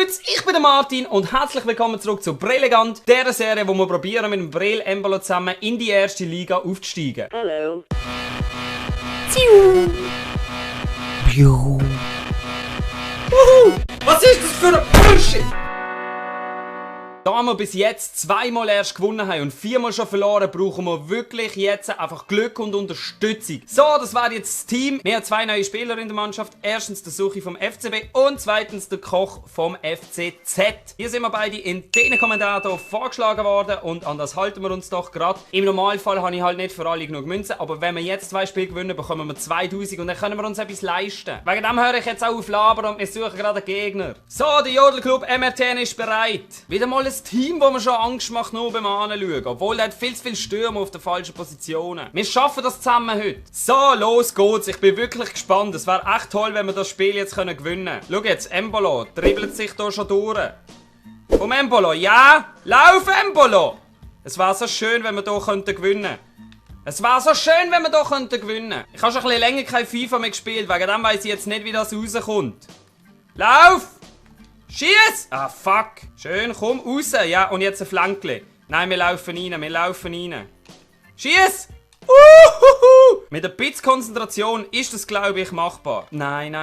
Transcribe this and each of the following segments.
Grüezi, ich bin der Martin und herzlich willkommen zurück zu Brilligant, der Serie, wo wir probieren mit dem Brill Embolo zusammen in die erste Liga aufzusteigen. Hallo. Was ist das für ein Bullshit? Da wir bis jetzt zweimal erst gewonnen haben und viermal schon verloren, brauchen wir wirklich jetzt einfach Glück und Unterstützung. So, das war jetzt das Team. Wir haben zwei neue Spieler in der Mannschaft. Erstens der Suchi vom FCB und zweitens der Koch vom FCZ. Hier sind wir beide in den Kommentaren hier vorgeschlagen worden und an das halten wir uns doch gerade. Im Normalfall habe ich halt nicht für alle genug Münzen, aber wenn wir jetzt zwei Spiele gewinnen, bekommen wir 2000 und dann können wir uns etwas leisten. Wegen dem höre ich jetzt auch auf labern und wir suchen gerade einen Gegner. So, der Jodelclub MRTN ist bereit. Wieder mal ein Team, wo mir schon Angst macht, nur beim Anschauen. Obwohl, der hat viel zu viele Stürme auf den falschen Positionen. Wir schaffen das zusammen heute. So, los geht's. Ich bin wirklich gespannt. Es wäre echt toll, wenn wir das Spiel jetzt gewinnen können. Schau jetzt, Embolo dribbelt sich hier schon durch. Komm, Embolo. Ja, lauf, Embolo. Es wäre so schön, wenn wir hier gewinnen könnten. Es wäre so schön, wenn wir hier gewinnen könnten. Ich habe schon ein bisschen länger kein FIFA mehr gespielt. Wegen dem weiss ich jetzt nicht, wie das rauskommt. Lauf! Schieß! Ah, fuck. Schön, komm raus. Ja, und jetzt ein Flankli. Nein, wir laufen rein, Schieß! Mit ein bisschen Konzentration ist das, glaube ich, machbar. Nein.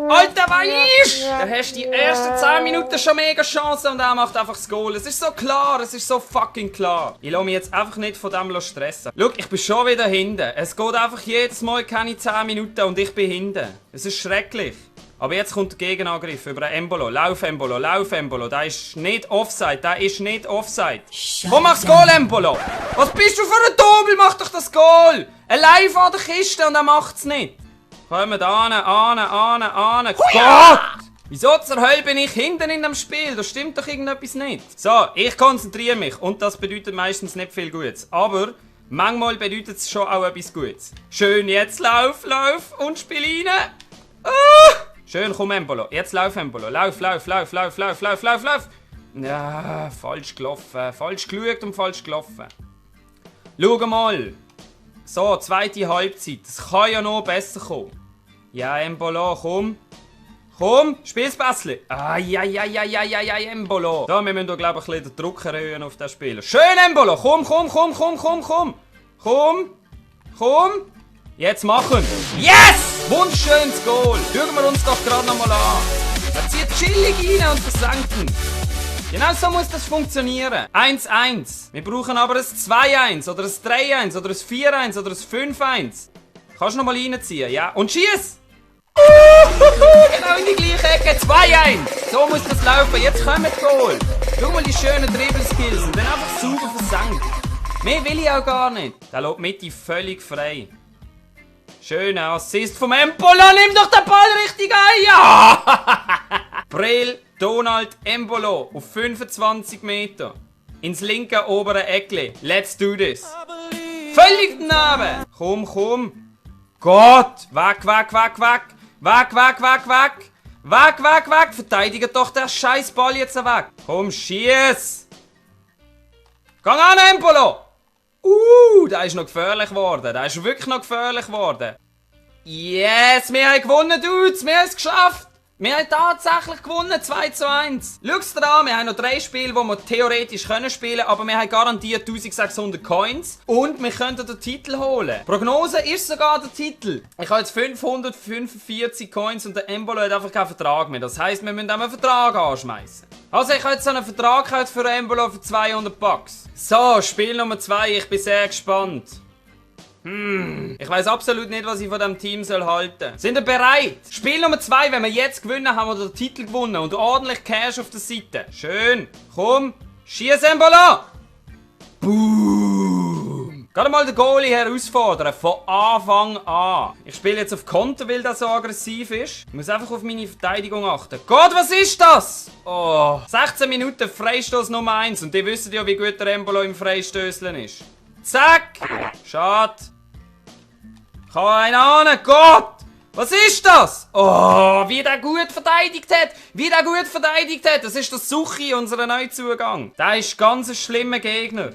Alter, weißt du? Da hast du die ersten 10 Minuten schon mega Chancen und er macht einfach das Goal. Es ist so klar, es ist so fucking klar. Ich lasse mich jetzt einfach nicht von dem stressen. Schau, ich bin schon wieder hinten. Es geht einfach jedes Mal keine 10 Minuten und ich bin hinten. Es ist schrecklich. Aber jetzt kommt der Gegenangriff über Embolo. Lauf, Embolo, lauf, Embolo. Der ist nicht Offside, Komm, mach's Goal, Embolo! Was bist du für ein Dobel? Mach doch das Goal! Allein vor der Kiste und er macht's nicht. Kommt an. Gott! Wieso zur Hölle bin ich hinten in dem Spiel? Da stimmt doch irgendetwas nicht. So, ich konzentriere mich und das bedeutet meistens nicht viel Gutes. Aber manchmal bedeutet es schon auch etwas Gutes. Schön, jetzt lauf und spiel rein. Schön, komm Embolo. Jetzt lauf Embolo. Lauf. Ja, falsch gelaufen. Falsch geschaut und falsch gelaufen. Schau mal. So, zweite Halbzeit. Es kann ja noch besser kommen. Ja, Embolo, komm. Komm, spiel's Bässli. Ja, Embolo. Da, wir müssen doch, glaube ich, ein bisschen den Druck erhöhen auf den Spieler. Schön, Embolo. Komm. Jetzt machen. Yes! Wunderschönes Goal. Schauen wir uns doch gerade nochmal an. Er zieht chillig rein und versenkt ihn. Genau so muss das funktionieren. 1-1. Wir brauchen aber ein 2-1 oder ein 3-1 oder ein 4-1 oder ein 5-1. Kannst du noch mal reinziehen, ja? Und schieß! Genau in die gleiche Ecke. 2-1. So muss das laufen. Jetzt kommt das Goal. Schau mal die schönen Dribbelskills und dann einfach sauber versenkt. Mehr will ich auch gar nicht. Der lässt die Mitte völlig frei. Schöner Assist vom Embolo. Nimm doch den Ball richtig ein. Ja! Brill Donald Embolo auf 25 Meter. Ins linke obere Eckli. Let's do this. Völlig daneben. Komm. Gott. Weg. Verteidigt doch den scheiß Ball jetzt weg. Komm, schieß. Gang an, Embolo. Der ist noch gefährlich geworden. Der ist wirklich noch gefährlich geworden. Yes, wir haben gewonnen, Dudes. Wir haben es geschafft. Wir haben tatsächlich gewonnen, 2-1. Schau's dir an, wir haben noch 3 Spiele, die wir theoretisch spielen können, aber wir haben garantiert 1600 Coins und wir könnten den Titel holen. Prognose ist sogar der Titel. Ich habe jetzt 545 Coins und der Embolo hat einfach keinen Vertrag mehr. Das heisst, wir müssen auch einen Vertrag anschmeißen. Also ich habe jetzt so einen Vertrag für Embolo für 200 Bucks. So, Spiel Nummer 2, ich bin sehr gespannt. Ich weiss absolut nicht, was ich von diesem Team halten soll. Sind ihr bereit? Spiel Nummer 2, wenn wir jetzt gewinnen, haben wir den Titel gewonnen und ordentlich Cash auf der Seite. Schön. Komm. Schieß, Embolo! Boom! Gerade mal den Goalie herausfordern, von Anfang an. Ich spiele jetzt auf Konter, weil der so aggressiv ist. Ich muss einfach auf meine Verteidigung achten. Gott, was ist das? 16 Minuten Freistoß Nummer 1 und ihr wisst ja, wie gut der Embolo im Freistößeln ist. Zack! Schade. Kann einer ahnen? Gott! Was ist das? Wie der gut verteidigt hat. Das ist der Suchi, unser Neuzugang. Der ist ganz ein schlimmer Gegner.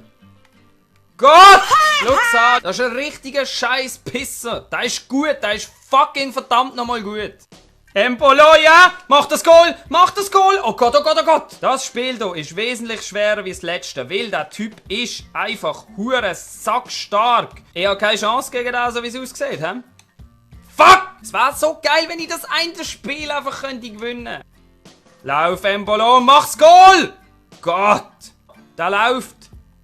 Gott! Schau's an, das ist ein richtiger Scheiß-Pisser. Der ist gut, der ist fucking verdammt nochmal gut. Embolo, ja! Mach das Goal! Mach das Goal! Oh Gott, oh Gott, oh Gott! Das Spiel hier ist wesentlich schwerer wie das letzte, weil der Typ ist einfach hure sackstark. Ich habe keine Chance gegen den, so wie es aussieht, hä? Fuck! Es wäre so geil, wenn ich das eine Spiel einfach könnte gewinnen. Lauf, Embolo, mach's Goal! Gott! Der läuft!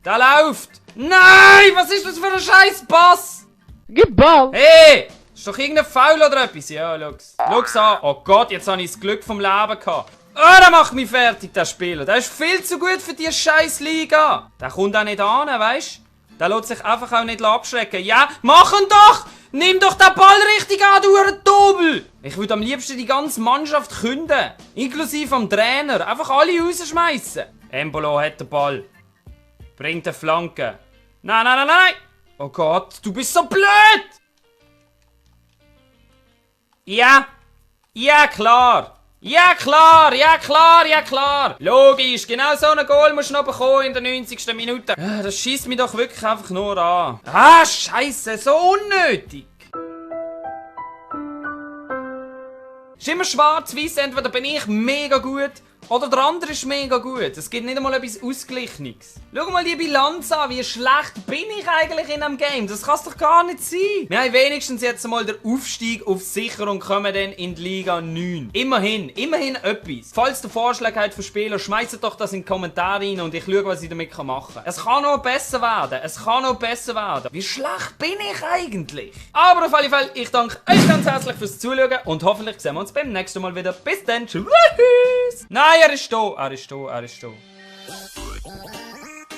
Der läuft! Nein! Was ist das für ein scheiß Pass? Gib Ball! Hey! Ist doch irgendein Foul oder etwas? Ja, schau's. Schau's an. Oh Gott, jetzt habe ich das Glück vom Leben gehabt. Oh, der macht mich fertig, der Spieler. Der ist viel zu gut für diese scheiß Liga. Der kommt auch nicht an, weißt du? Der lässt sich einfach auch nicht abschrecken. Ja, mach ihn doch! Nimm doch den Ball richtig an, du Double! Ich würde am liebsten die ganze Mannschaft künden. Inklusive am Trainer. Einfach alle rausschmeißen. Embolo hat den Ball. Bringt eine Flanke. Nein, nein, nein, nein! Oh Gott, du bist so blöd! Ja! Ja, klar! Ja, klar! Ja, klar! Ja, klar! Logisch, genau so ein Goal musst du noch bekommen in der 90. Minute. Ja, das schießt mich doch wirklich einfach nur an. Ah, Scheiße, so unnötig! Ist immer schwarz-weiß, entweder bin ich mega gut oder der andere ist mega gut. Es gibt nicht einmal etwas Ausgleichniges. Schau mal die Bilanz an, wie schlecht bin ich eigentlich in einem Game? Das kann es doch gar nicht sein. Wir haben wenigstens jetzt mal den Aufstieg auf sicher und kommen dann in die Liga 9. Immerhin etwas. Falls ihr Vorschläge habt für Spieler, schmeißt doch das in die Kommentare rein und ich schaue, was ich damit machen kann. Es kann noch besser werden. Es kann noch besser werden. Wie schlecht bin ich eigentlich? Aber auf alle Fälle, ich danke euch ganz herzlich fürs Zuschauen und hoffentlich sehen wir uns beim nächsten Mal wieder. Bis dann. Tschüss. Nein, er ist da. Er ist da. Er ist da.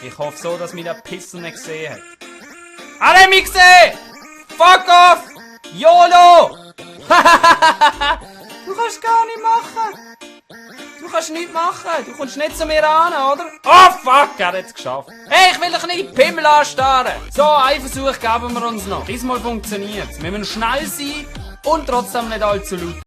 Ich hoffe so, dass mich der Pissel nicht gesehen hat. Er hat mich gesehen! Fuck off! YOLO! Du kannst gar nicht machen! Du kannst nichts machen! Du kommst nicht zu mir ran, oder? Oh fuck! Er hat es geschafft! Hey, ich will dich nicht in die Pimmel anstarren! So, einen Versuch geben wir uns noch. Diesmal funktioniert es. Wir müssen schnell sein und trotzdem nicht allzu laut.